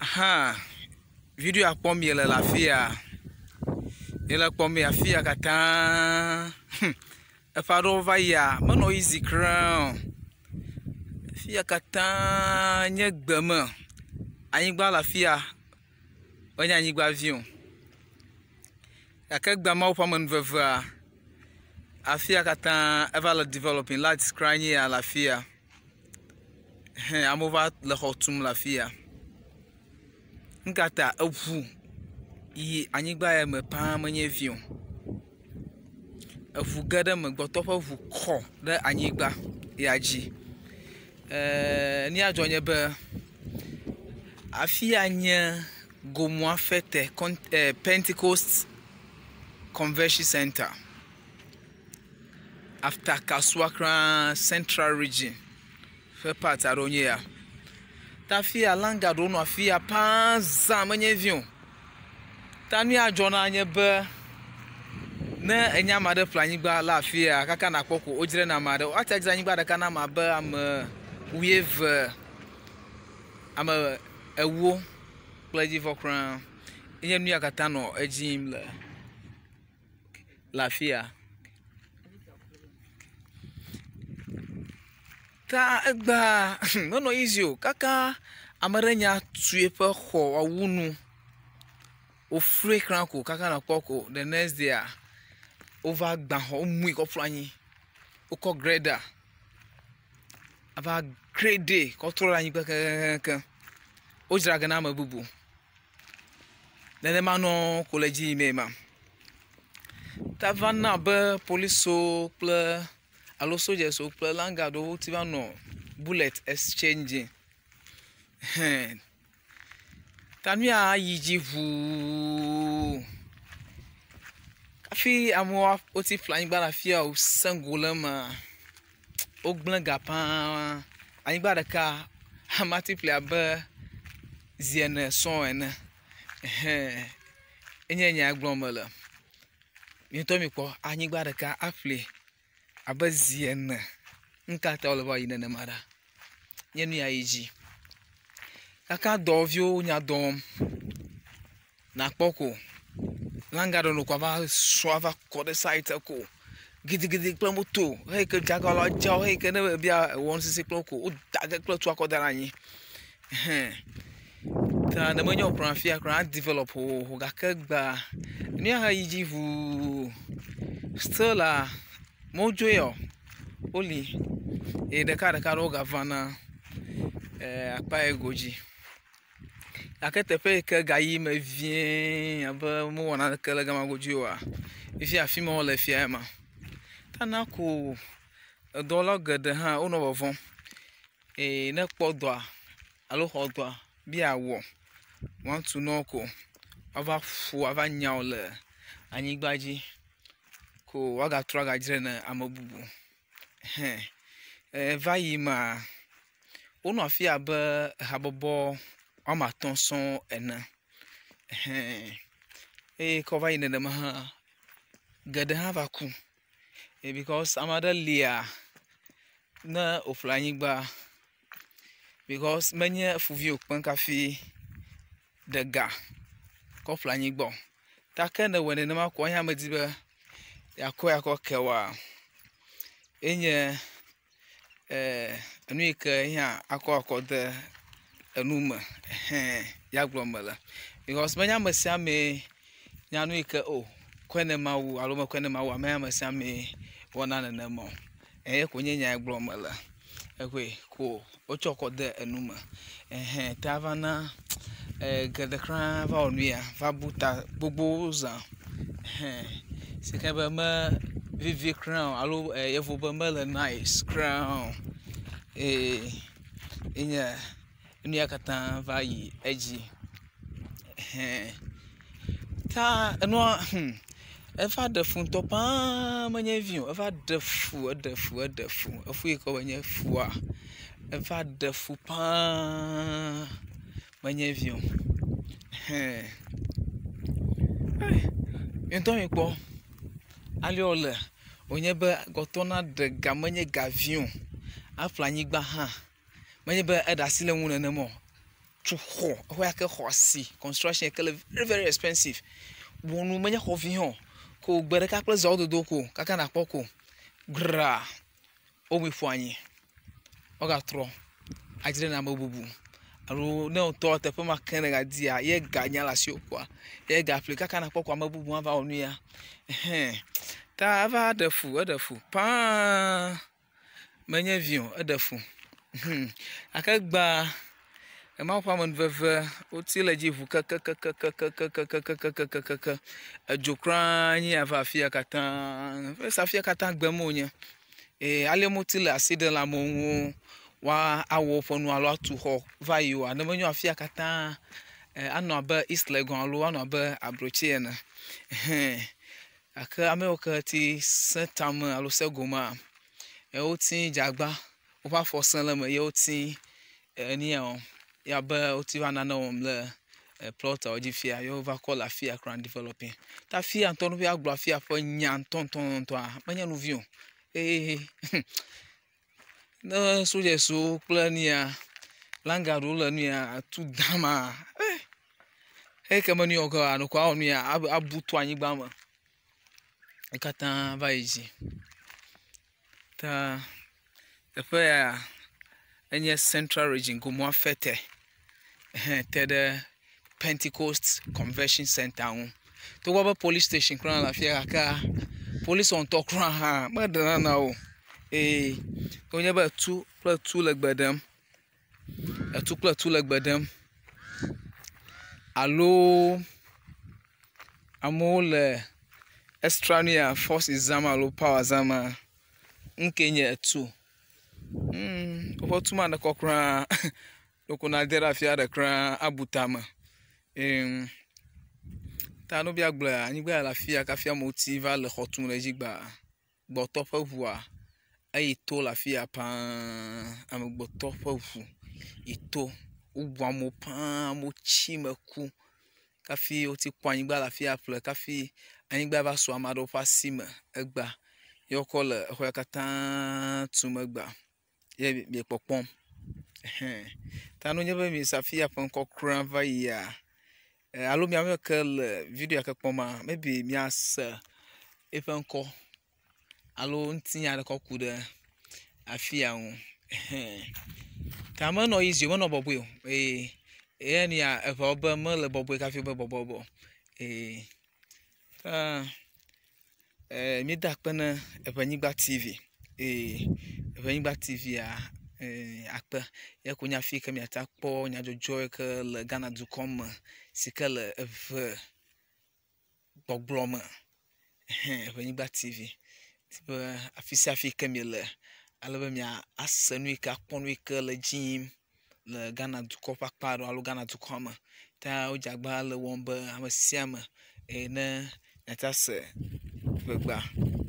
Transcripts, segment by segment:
Aha video ya kpɔm miele le afi ya, miele kpɔm be afi ya katã eƒe aɖewo va yia menɔ easy kura o. Afi ya katã nye gbeme, anyigba le afi ya menye anyigba vi o gake egbea Mawu ƒe amenuvevea, afi ya katã eva le developing, light kura nye ya le afi ya. Hẽ amewo va le xɔ tum le afi ya. Nu ka ta eŋu yi anyigba ya me paa menye vi o. Eŋu ge ɖe eme, gbɔtɔ ƒe ŋu kɔ ɖe anyigba ya dzi. Eee nu ya dzɔ nye be afi ya nye Gomoa Fetteh Pentecost Convention Centre after Kasoa kura Central Region ƒe part aɖewo nye ya. Ta afi ya langa ɖewo nɔ afi ya paa za menye vi o. Ta nu ya dzɔna nye be ne enye ame aɖe ƒle anyigba le afi ya kaka nakpɔ ko wodzrae na ame aɖe. Woate ŋu adzra anyigba ɖeka na ame abe ame wuieve, ame ewo kple edzivɔ kura. Enye nu ya katã nɔ edzi yim le le afi ya. Ta egbea menɔ easy o kaka ame ɖe nya tu eƒe xɔ woawu nu woflui kura ko kaka nakpɔ ko the next day wova gbã xɔ womui kɔ ƒu anyi. Wokɔ grader ava grade kɔ trɔ ɖe anyigba kekekekeŋ. Wodzra ge na ame bubu. Nenema nɔ ko le edzi yimee ma. Ta va na be polisiwo kple alo sodzesiwo kple landguardiwo ti va nɔ bullet exchanging. Hẽ ta nu ya yi dzi ʋuu hafi amewo woti ƒle anyigba le afi ya wòsẽ go le emea, wogblẽ ga paa. Anyigba ɖeka amea te ƒle abe zi ene sɔŋ ene. Ehẽ enye nya gblɔm mele. Mi ŋutɔ mikpɔ anyigba ɖeka aƒle abe zi ene. Nu ka ta wòle be wòayi nenema ɖa? Nye nu ya yi dzi. Gake dɔwɔviwo nya dɔ wɔm. Nakpɔ ko landguard ɖewo ko va sɔ ava kɔ ɖe site ko gidigidi kple moto heyi ke dzagala dzawo heyi ke ne ebia ewɔ nusisi kple wo ko woda ge kple tu akɔ da ɖe anyi. Hẽ ta ne menye wò kura fia kura develop xoxoxo gake egbea nu ya he yi dzi ʋuu still la mewodzo ya o woli eye ɖekaɖeka ɖewo gavana akpa ya godzi. Gake teƒe yi ke gayi me vie abe mewɔ naneke le gama godzi oa, fifia afi ma wole fia ema. Ta na ko edɔwɔla geɖe hã wonɔ vɔvɔ̃m eye ne ekpɔ dɔa alo xɔ dɔa be yeawɔ woatu nɔ ko woava ƒo ava nya wò le anyigba dzi ko woagatrɔ agadzrae na ame bubu. Hẽ eva yi mea, wonɔ afi abe habɔbɔ woame atɔ̃ sɔŋ ene. Hẽ eye ke wova yi nenema hã, geɖe hã va ku because ame aɖe lia ne wòƒle anyigba because menye fuvi wòkpe hafi ɖe ga kɔ ƒle anyigba o. Ta ke ne ewɔe nenema ko eya medi be yeakɔe akɔ ke oa, enye enu yi ke hiã akɔ akɔ de enu me. Ehẽ ya gblɔm mele because menye ame sia amee nya nu yi ke o kɔe ne Mawu alo mekɔe ne Mawu o. Menye ame sia amee wɔna nenema o. Eye ko nye nya gblɔm mele. Eƒe ko wotsɔ kɔ de enu me. Ehẽ ta va na geɖe kura va wɔ nu ya va bu ta gbogbowo zã. Ehẽ si ke be me vivi kura o alo yevu be mele nice kura o. Eye enye nu ya katã va yi edzi. Ehẽ ta enua eva ɖe fu ŋutɔ paa menye vi o. Eva ɖe fu, eɖe fu, eɖe fu. Efu yi ke wònye fua, eva ɖe fu paa menye vi o. Ehẽ mi ŋutɔ mikpɔ ale wòle wònye be gɔtɔ naɖe ga menye ga vi o. Aƒle anyigba hã menye be eɖe asi le eŋu nenema o. Tu xɔ, exɔ ya ke xɔ asi, construction yi ke le very very expensive. Wɔ nu menye xɔ vi hã o. Ko gbe ɖeka kple zãwo dodo ko kaka nakpɔ ko graa womui ƒu anyi. Woagatrɔ adzrae na ame bubu alo ne wò ŋutɔ teƒe ma ke nègadia ye ga nya le asiwò koa ye gaƒli kaka nakpɔ ko ame bubu hã va wɔ nu ya. Ɛhɛ ta eva ɖe fu eɖe fu paa menye vi o eɖe fu. Gake egbea Mawu ƒe amenuveve woti le edzi ŋu kekekekekekekekekekekeke. Edzo kura nye ya va afi ya katã. Esi afia katã gbem wonye. Eye ale moti le asi ɖem le amewo ŋu woawɔ woƒe nu alo atu xɔ va yi oa, ne menyo afia katã anɔ abe East Legon alo anɔ abe Abrotsi ene. Ɛhɛn. Gake ame yiwo ke ti sẽ tame alo sẽ gomea, woti dze agba, woƒe afɔ sẽ le eme ye woti enu ya wɔm. Ye abe woti va nane wɔm le plɔtawo dzi fia ye wova kɔ le afia kura developing. Ta afia ŋutɔ nu agblɔ afia ƒe nya ŋutɔŋutɔŋutɔa menye nu vi o. Eye ne soldiers-wo kple nu ya langaɖewo le nu ya tu dama eyi ke me nu ya ke nukua awɔ nu ya abu to anyigba me. Wo katã va yi dzi. Ta teƒe ya enye Central Region Gomoa Fetteh hẽ te ɖe Pentecost Convention Center ŋu. Togbɔ be police station kura le afia gakea polisiwo ŋutɔ kura hã meɖena na wo o eye wonye be tu kple tu le gbe ɖem. Etu kple tu le gbe ɖem alo amewo le extra nu ya forces zam alo power zam nu kee nye etu. Woƒe tu ma nekɔ kura ɖeko nade ɖe afi aɖe kura abu tame. Ta nu bia gblɔe anyigba ya le afi ya kafi amewo ti va le xɔ tum ɖe edzi gbaa. Gbɔtɔ ƒe ŋua eyi to le afi ya paa. Amegbetɔ ƒe ŋu yi to. Wobu amewo paa, amewo tsi eme ku kafi woti kpɔ anyigba le afi ya ƒle kafi anyigba va su ame aɖewo ƒe asi me egbea ye wokɔ le exɔ ya katã tum egbea ye mie kpɔkpɔm. Ɛhɛn ta ne wonye be miese afi ya ƒe ŋkɔ kura va yia alo miawo ke le video ya ke kpɔma maybe miase eƒe ŋkɔ alo ŋutinya aɖe kɔ ku ɖe afi ya ŋu. Ɛhɛn ta menɔ easy o, menɔ bɔbɔe o eye eya nia eʋeawo be mele bɔbɔe kafi be bɔbɔbɔ o. Eye ta míeda akpe ne Eʋenyigba TV eye Eʋenyigba TV-a akpe ye ko nye afi yi ke miate akpɔ nyadzɔdzɔ yi ke le Ghana dukɔ me si ke le eʋe gbɔgblɔ me. Ɛhɛn Eʋenyigba TV si be afi sia afi yi ke miele ale be miase nu yi ke akpɔ nu yi ke le edzi yim le Ghana dukɔ ƒe akpa aɖewo alo Ghana dukɔa me. Ta wodze agbagba le wɔm be ame sia ame eye ne miate ase ʋegbea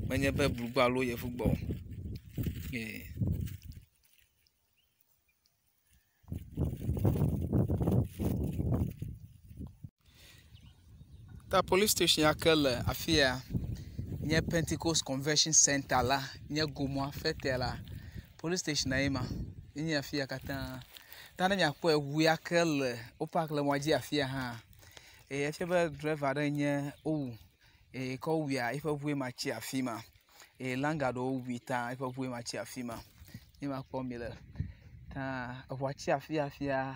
menye be blugbe alo yevugbe o. Ee. Ta police station ya ke le afi ya nye Pentecost Convention Center la nye Gomoa Fetteh la. Police station ye ma. Ye nye afi ya katã. Ta ne miakpɔe ŋu ya ke le wo park le mɔa dzi afi ya hã eye efia be driver ɖe nye wowu eye kɔ wuia eƒe ŋue ma tsi afi ma eye langa ɖewo wui ta eƒe ŋue ma tsi afi ma. Ye ma kpɔm mi le. Ta eŋua tsi afi ya fia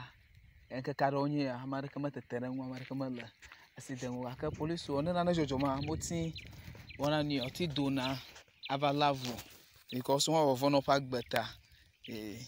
ŋkeke aɖewo nye ya ame aɖeke metete ɖe eŋu ame aɖeke mele asi dem o gake polisiwo ne nane dzɔdzɔm woti wɔna nu ya woti dona ava lé avu because wowɔ vɔvɔ̃ na woƒe agbe ta. Ee.